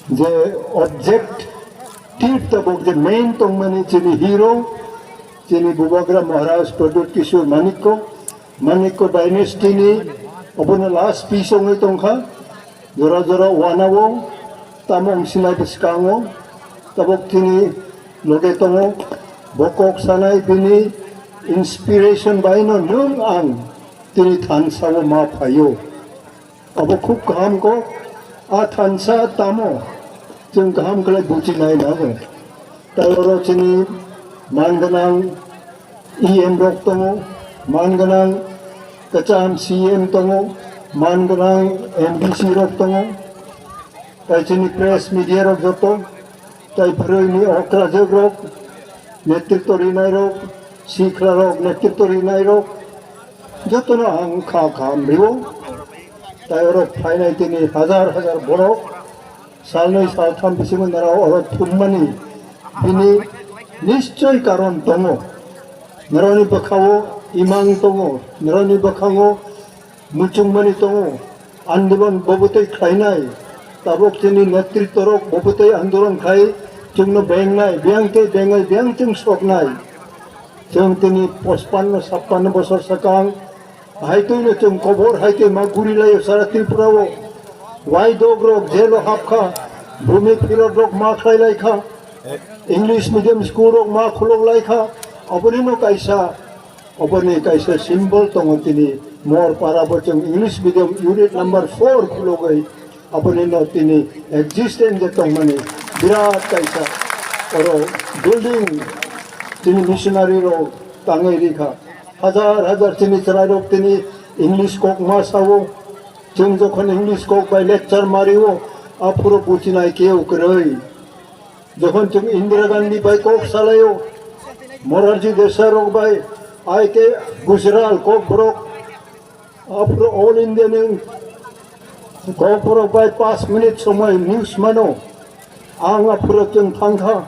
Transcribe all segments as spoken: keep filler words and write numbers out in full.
Je objective tabuk je main tongmani chini hero, chini Bubagra Maharaj Pradyut Kishore Manikko, Manikko dynasty ni obono last piece wngwi tongkha, jora jora wanao, tamo wngsinai bwskango, tabuk chini loge tongo, bo kok sanai bini inspiration baino nwng ang tini thansa o ma phaio. Abo khub kaham kok, a thansa tamo chwng kaham khlai buchinai nango. Tai oro chini man gwnang E M rok tongo, man gwnang kwcham C M tongo, man gwnang M D C rok tongo, tai chini press media rok joto, tai bwrwini okrajwk rok, netritw rinai rok, sikla rok, netritw rinai rok, jotono ang kha kaham rio. Tai oro phainai tini hajar hajar borok salnwi saltham bisingo nara oro thummani bini nischoi karon tongo. Naroni bwkhao imang tongo, naroni bwkhango muchungmani tongo. Andolon bobotwi khlainai, tabuk chini netritw rok bobotwi andolon khai chwngno bengnai, biyang tei bengnai, biyang chwng soknai. Chwng tini pochpanno sappanno bosor swkang hai twi no chwng kobor hai twi ma guri laio sara Tripura o. Wai dog rok jail o hapkha, bhumi phirot rok ma khlai laikha, English medium school rok ma khulok laikha. Oboni no kaisa, oboni kaisa symbol tongo tini Mor para bo chwng English medium unit number four khulogwi. Aboni no tini existence je tongmani birat kaisa oro building tini missionary rok tangwi rikha. Hajar hajar tini chwrai rok tini English kok ma sao. Chwng jokhon English kok bai lecture mario, aphuru buchinai keu kwrwi. Jokhon chwng Indira Gandhi bai kok salaio, Morarji Desai rok bai, I K Gujral kok borok, aphuru All India ni Kokborok bai paanch minute somoi news mano. Ang aphuru chwng thangkha,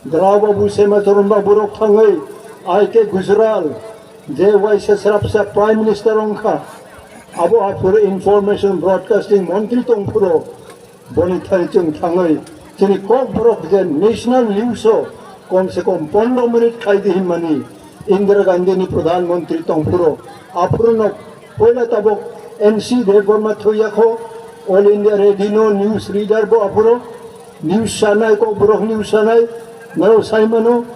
Dra Babu, Sema Charan Babu rok thangwi, I K Gujral, je waisa srapsa Prime Minister wngkha, abo aphuru Information Broadcasting Montri tongphuru. Boni thani chwng thangwi chini Kokborok je national news o kom se kom pondro minute khai di hinmani Indira Gandhi ni Pradhan Mantri tongphuru, aphuru no poila tabuk N C Debbarma thuyakho, All India Radio no news reader bo aphuru news sanai, Kokborok news sanai, naro saimano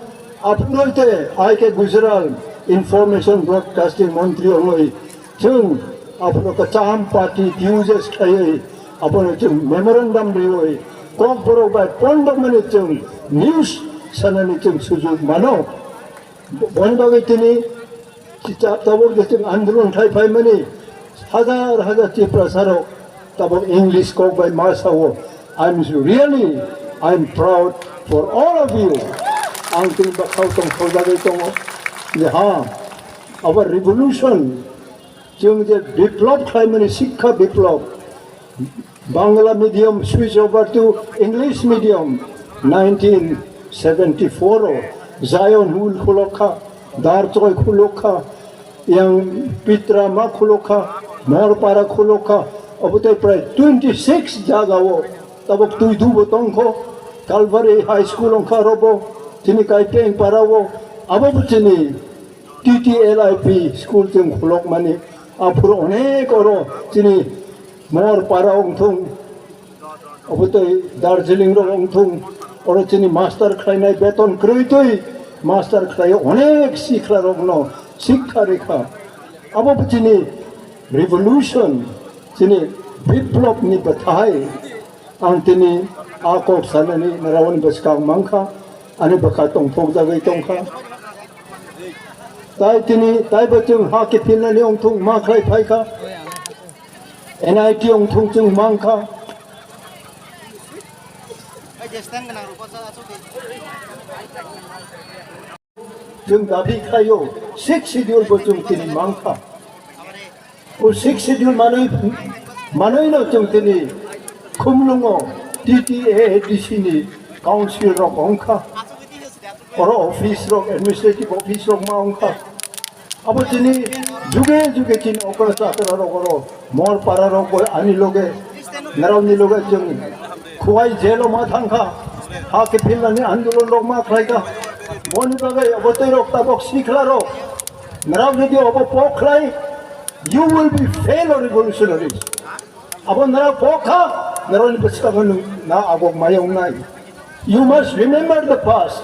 aphuru te I K Gujral Information Broadcasting Mantri ongoi. Chwng aphuru kwcham party dues khaiwi abono chwng memorandum riwi Kokborok bai pondro minute chwng news sanani chwng sujuk mano. Boni bagwi tini tabuk je chwng andolon khai phaimani hajar hajar Tiprasa rok tabuk English kok bai ma sao. I'm really, I'm proud for all of you. Ang tini bwkhao tong khojagwi tongo je ha, our revolution. Chwng je biplop khlaimani, Sikha Biplop, Bangla medium switch over to English medium, nineteen seventy-four o Zion Hill khulokha, Darchoi khulokha, yang Pitra ma khulokha, Morpara khulokha, obotei prai twenty six jaga o tabuk twi dubo tongkho, Calvary High School ongkha robo, chini Kaipeng para o, abo bo chini T T L I P school chwng khulokmani, aphuru onek oro chini Morpara wngthung, obotwi Darjeeling rok wngthung, oro chini master khlainai beton kwrwitwi master khlaio, onek sikla rokno sikha rikha. Abo bo chini revolution, chini biplop ni bwthai. Ang tini a kok sanani narwani bwskang mankha, ani bwkha tongthok jagwi tongkha. Tai tini taibo chwng ha kiphilnani ongthung ma khlai phaikha, N I T ongthung chwng mankha. Chwng dabi khlaio, Sixth Schedule bo chwng tini mankha. O Sixth Schedule manwi, manwino chwng tini Khumlungo T T A A D C ni council rok wngkha. Oro office rok, administrative office rok ma wngkha. Abo chini juge juge chini okra chakra rok oro Morpara rok bo ani loge, narwkni loge chwng Khwai jelo ma thangkha, ha kiphilnani andolon rok ma khlaikha. Boni bagwi obo twi rok tabok sikla rok. Nrao jodi obo pok khlai, you will be fail or revolutionaries. Abo nrao pok kha, nrao ni bwskango nwng na agok maya wngnai. You must remember the past.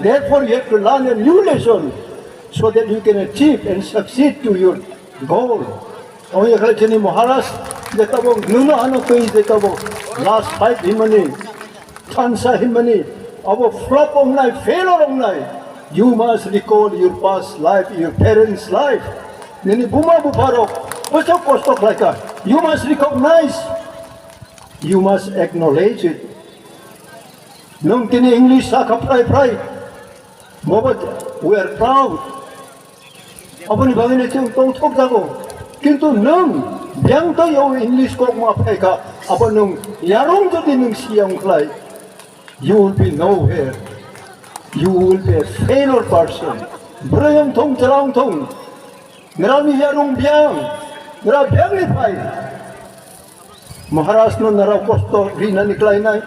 Therefore, you have to learn a new lesson so that you can achieve and succeed to your goal. Omo yakhai chini Maharaj je tabok nuno ano twi je tabok last fight himani, thansa himani, abo flop ongnai, failure ongnai. You must recall your past life, your parents' life. Nini buma bupharok bwswk kosto khlaikha. You must recognize, you must acknowledge it. Nwng tini English sakha phrai phrai, mobo we are proud. Aboni bagwino chwng tongthok jago. Kintu nwng biyang twi o English kok ma phaikha, abo nwng yarung jodi nwng siyang khlai, you will be nowhere. You will be a failure person. Bwrwi wng thung, chwla wng thung. Nrani yarung biyang, nra biyangni phai. Maharaj no nrao kosto rinani klainai,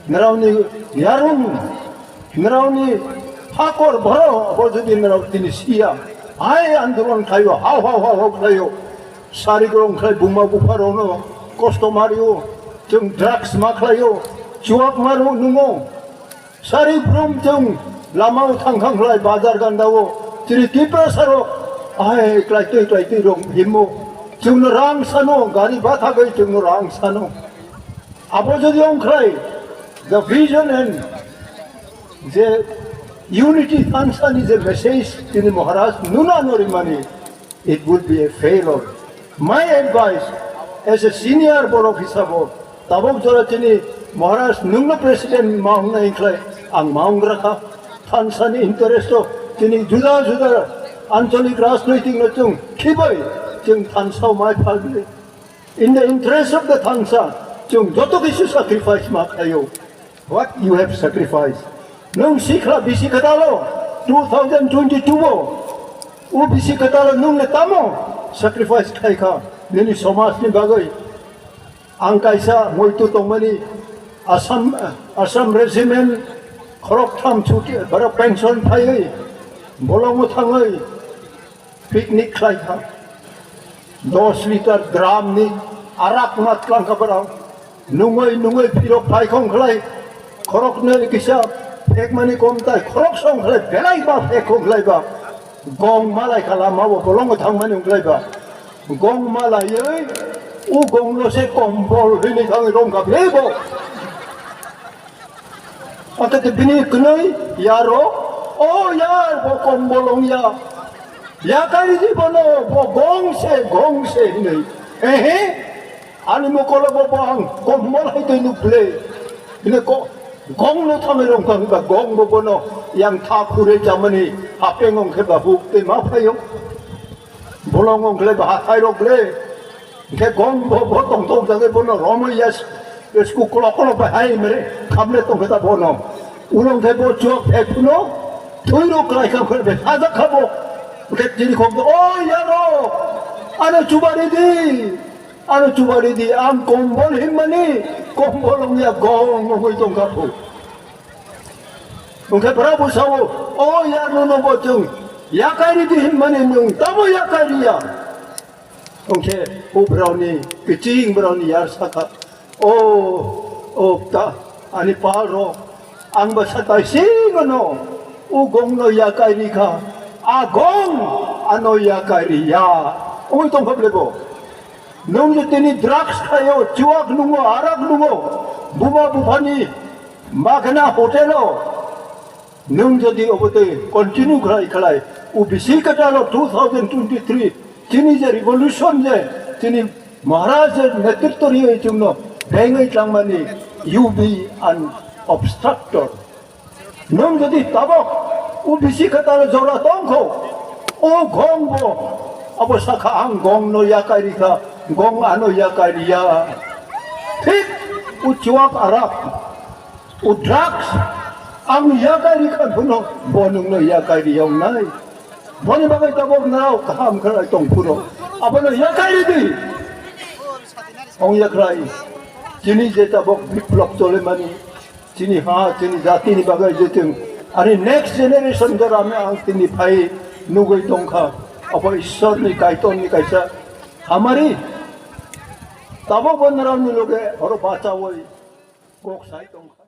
nraoni yarung, nraoni hakor boro, abo jodi nrao tini siya, hai andolon khlaio, hau hau hau hau khlaio, sari gorong khlai buma bupha rokno kosto mario, chwng drugs ma khlaio, chuak maro nungo. Sari brum chwng lamao thang thang khlai bazar gandao chini Tiprasa rok ahai klai twi klai twi rok himo chwngno rang sano gari batha bai chwngno rang sano. Abo jodi ong khlai the vision and je unity thansani je message tini Maharaj nuna no rimani. It would be a failure. My advice, as a senior borok hisabo, tabok jora chini Maharaj nwngno president ma wngnai khlai ang ma wngrakha. Thansani interest o chini juda juda ancholik rajnoitik no chwng khibai chwng thansao mai phaldi. In the interest of the thansa, chwng joto kisu sacrifice ma khlaio. What you have sacrificed? Nwng sikla bisi kwtalo two thousand twenty-two o, o bisi kwtalo nwng le tamo sacrifice khlaikha nini somaj ni bagwi. Ang kaisa muitu tongmani Assam, Assam regiment khorok tham chuti, borok pension phaiwi, bolongo thangwi, picnic khlai kha. Dos liter drum ni arak ma tlang kha borok. Nungoi nungoi phirok phai khong khlai. Khorok nai kisa phek mani kom tai. Khorok song khlai belai ba phek khong khlai ba. Gong malai khala ma bo bolong thang mani khlai ba. Gong malai ei u gong no se kombol hini thang rong kha bebo. Akhe bini kwnwi yaro, "O yar, bo kombol wng ya. Yakaridi bono, bo gong se, gong se," hinwi. "Ehe, ani mokolo bo, bo ang kombol hai twi nuk ble." Bini ko-, gong no thangwi rong thang ba, gong bo bono yang tha khure chamani hapeng ong khe ba buk tei ma phaio. Bolong ong khe ba hathai rok ble. Hingke gong bo, bo tong tong jagoi bono romoi ya, sku kolok kolok bai hai mere, khamle tong khe ta bono. Ulong khe bo chuak phek phuno, thwi rok klai kha khe be, sajak kha bo. Hingke chini khok, "O yaro, ano chubari di, ano chubari di, ang kombol himmani, kombol wng ya gong wngwi tong kha phu." Hingke bwra bo sao, "O yar, nono bo chwng yakai ri di himmani nwng tamo yakai ri ya?" Hingke o borokni kiching borokni yar sakha, "O, o ta, ani pal rok, ang ba satai singono o gong no yakai ri kha, a gong ano yakai ri ya." Oi tong kha ble bo. Nwng je tini drugs khaio, chuak nungo, arak nungo, buma buphani magna hotel o, Nwng jodi obo tei continue khlai khlai, o bisi kwtal o two thousand twenty-three chini je revolution je chini Maharaj je netritw riwi chwngno bengwi tlangmani, you be an obstructor. Nwng jodi tabok o bisi kwtal o jora tongkho, o gong bo abo sakha, "Ang gong no yakai rikha, gong ano yakai riya." Thik o chuak arak. O drugs, ang yakai ri kha phuno, bo nwngno yakai ri yong nai. Boni bagwi tabok nao kaham khlai tong phuno, abono yakai ri di. Ong yakrai. Chini je tabok biplop cholemani, chini ha, chini jatini bagwi je chwng ani next generation jora me ang tini phai nugwi tongkha. Abo Ishwarni Kaitorni kaisa hamari. Tabok bo norokni loge horo bachawi kok sai tongkha.